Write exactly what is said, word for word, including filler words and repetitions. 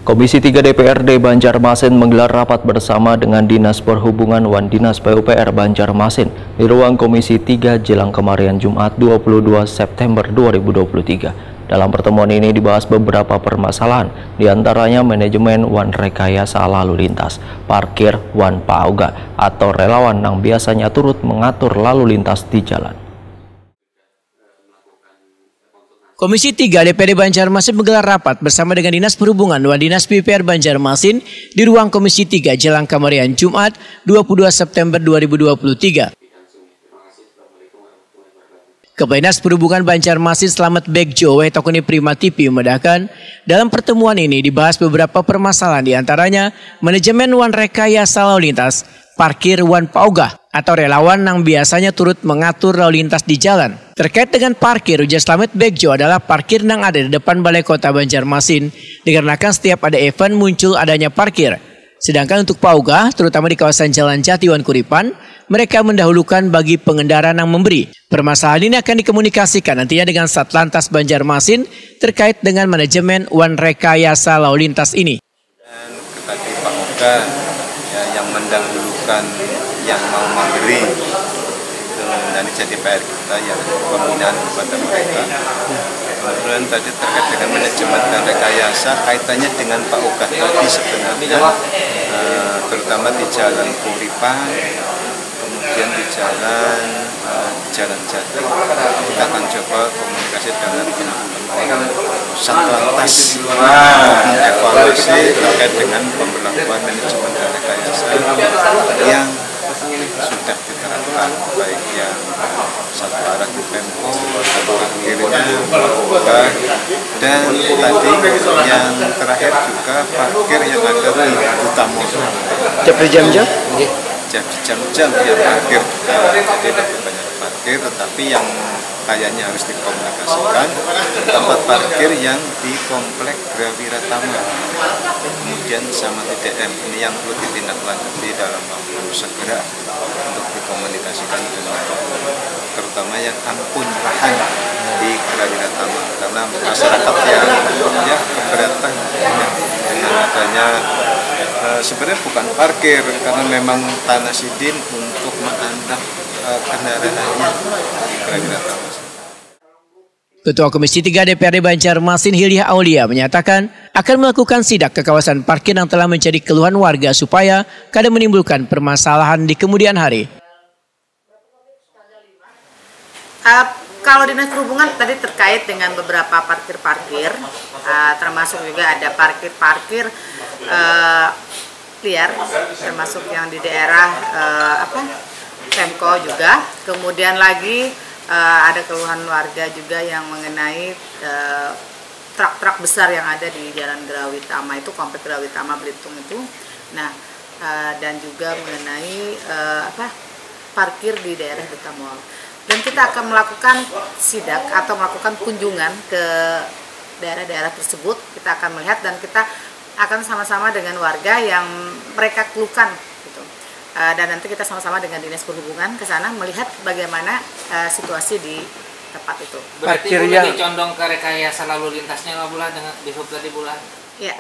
Komisi tiga D P R D Banjarmasin menggelar rapat bersama dengan Dinas Perhubungan wan Dinas P U P R Banjarmasin di ruang Komisi tiga jelang kemarian Jumat dua puluh dua September dua ribu dua puluh tiga. Dalam pertemuan ini dibahas beberapa permasalahan, di antaranya manajemen wan rekayasa lalu lintas, parkir wan paugah atau relawan nang biasanya turut mengatur lalu lintas di jalan. Komisi tiga D P R D Banjarmasin menggelar rapat bersama dengan Dinas Perhubungan wan Dinas P U P R Banjarmasin di ruang Komisi tiga jelang kemarian Jumat dua puluh dua September dua ribu dua puluh tiga. Kepala Dinas Perhubungan Banjarmasin Slamet Begjo wayah takuni Prima T V memedahkan, dalam pertemuan ini dibahas beberapa permasalahan, di antaranya manajemen wan rekayasa lalu lintas, parkir wan paugah atau relawan nang biasanya turut mengatur lalu lintas di jalan. Terkait dengan parkir, ujar Slamet Begjo, adalah parkir nang ada di depan Balai Kota Banjarmasin, dikarenakan setiap ada event muncul adanya parkir. Sedangkan untuk paugah, terutama di kawasan Jalan Jati wan Kuripan, mereka mendahulukan bagi pengendara nang memberi. Permasalahan ini akan dikomunikasikan nantinya dengan Satlantas Banjarmasin terkait dengan manajemen wan rekayasa lalu lintas ini. Dan tadi paugah, ya, yang mendahulukan yang mau memberi. Itu menjadi P R kita, ya, pembinaan kepada mereka. Kemudian tadi terkait dengan manajemen dan rekayasa, kaitannya dengan paugah tadi sebenarnya, eh, terutama di Jalan Kuripan, kemudian di jalan, eh, di Jalan Jati. Kita akan coba komunikasi dengan teman-teman Satlantas, evaluasi terkait dengan pemberlakuan manajemen dan rekayasa yang sudah diterapkan, baik yang satu arah di Pemko, parkirnya, dan tadi yang terakhir juga parkir yang ada di Duta Mall. Tiap jam-jam? Tiap jam-jam ya parkir. Jadi lebih banyak parkir, tetapi yang kayaknya harus dikomunikasikan, tempat parkir yang di Komplek Grawiratama, kemudian sama T D M, ini yang perlu ditindaklanjuti dalam waktu segera untuk dikomunikasikan dengan, terutama yang ampun lahan di Grawiratama, karena masyarakat yang, ya, keberatan, ya, dengan adanya, eh, sebenarnya bukan parkir, karena memang tanah sidin untuk menanam, eh, kendaraannya di Grawiratama. Ketua Komisi tiga D P R D Banjarmasin, Hilliah Aulia, menyatakan akan melakukan sidak ke kawasan parkir yang telah menjadi keluhan warga supaya kada menimbulkan permasalahan di kemudian hari. Uh, kalau Dinas Perhubungan tadi terkait dengan beberapa parkir-parkir, uh, termasuk juga ada parkir-parkir uh, liar, termasuk yang di daerah uh, apa Pemko juga. Kemudian lagi uh, ada keluhan warga juga yang mengenai uh, truk-truk besar yang ada di Jalan Grawitama itu, Komplek Grawitama Belitung itu. Nah, uh, dan juga mengenai uh, apa parkir di daerah Duta Mall. Dan kita akan melakukan sidak atau melakukan kunjungan ke daerah-daerah tersebut. Kita akan melihat dan kita akan sama-sama dengan warga yang mereka keluhkan gitu. Uh, dan nanti kita sama-sama dengan Dinas Perhubungan ke sana melihat bagaimana uh, situasi di tempat itu. Berarti Parkir yang condong ke rekayasa lalu lintasnya lah, Bulah, dengan Dishub tadi, Bulah. Iya.